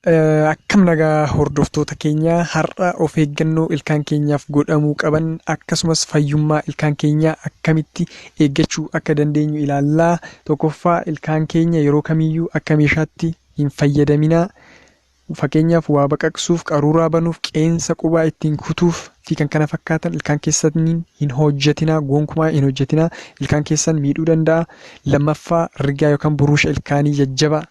Akkam nagaa hordoftoota keenyaa, har'a of eeggannoo ilkaan keenyaaf godhamuu qaban akkasumas fayyummaa ilkaan keenyaa akkamitti eeggachuu akka dandeenyu ilaallaa. Tokkoffaa, ilkaan keenya yeroo kamiyyuu akka meeshaatti hin fayyadaminaa. Fakkeenyaaf waa baqaqsuuf, qaruuraa banuuf, qeensa qubaa ittiin kutuuf fi kan kana fakkaatan ilkaan keessaniin hin hojjetinaa, gonkumaa hin hojjetinaa, ilkaan keessan miidhuu danda'a. Lammaffaa, rigaa yookaan buruusha ilkaanii jajjabaa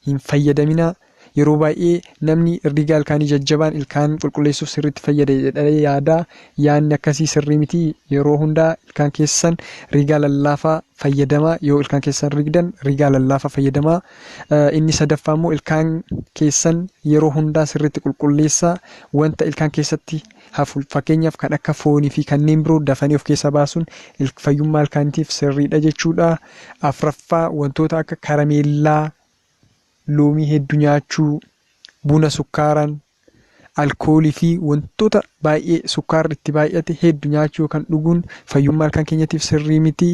hin fayyadaminaa. Yeroo baay'ee namni rigaa ilkaanii jajjabaan ilkaan qulqulleessuuf sirriitti fayyada jedhee yaada. Yaadni akkasii sirrii miti. Yeroo hundaa ilkaan keessan rigaa lallaafaa fayyadamaa. Yoo ilkaan keessan rigdan rigaa lallaafaa fayyadamaa. Inni sadaffaa immoo ilkaan keessan yeroo hundaa sirriitti qulqulleessaa. Wanta ilkaan keessatti hafu, fakkeenyaaf kan akka foonii fi kanneen biroo, dafanii of keessaa baasuun fayyummaa ilkaaniitiif sirriidha jechuudha. Afraffaa, wantoota akka karameellaa, loomii hedduu nyaachuu, buna sukkaaraan, alkoolii fi wantoota baay'ee sukkaarri itti baay'ate hedduu nyaachuu yookaan dhuguun fayyummaa ilkaan keenyatiif sirrii miti.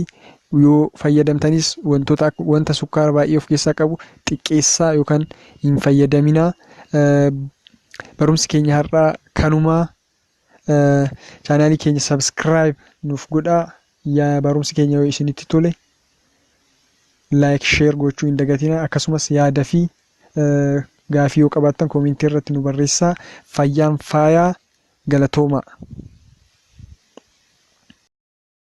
Yoo fayyadamtanis wantoota wanta sukkaara baay'ee of keessaa qabu xiqqeessaa yookaan hin fayyadaminaa. Barumsi keenya har'aa kanumaa. Chaanaalii keenya subscribe nuuf godhaa. Yaa barumsi keenya yoo isinitti tole like, share gochuu hin dagatinaa. Akkasumas yaada fi gaafii yoo qabaattan koomentii irratti nu barreessaa. Fayyaan faayaa, galatoomaa.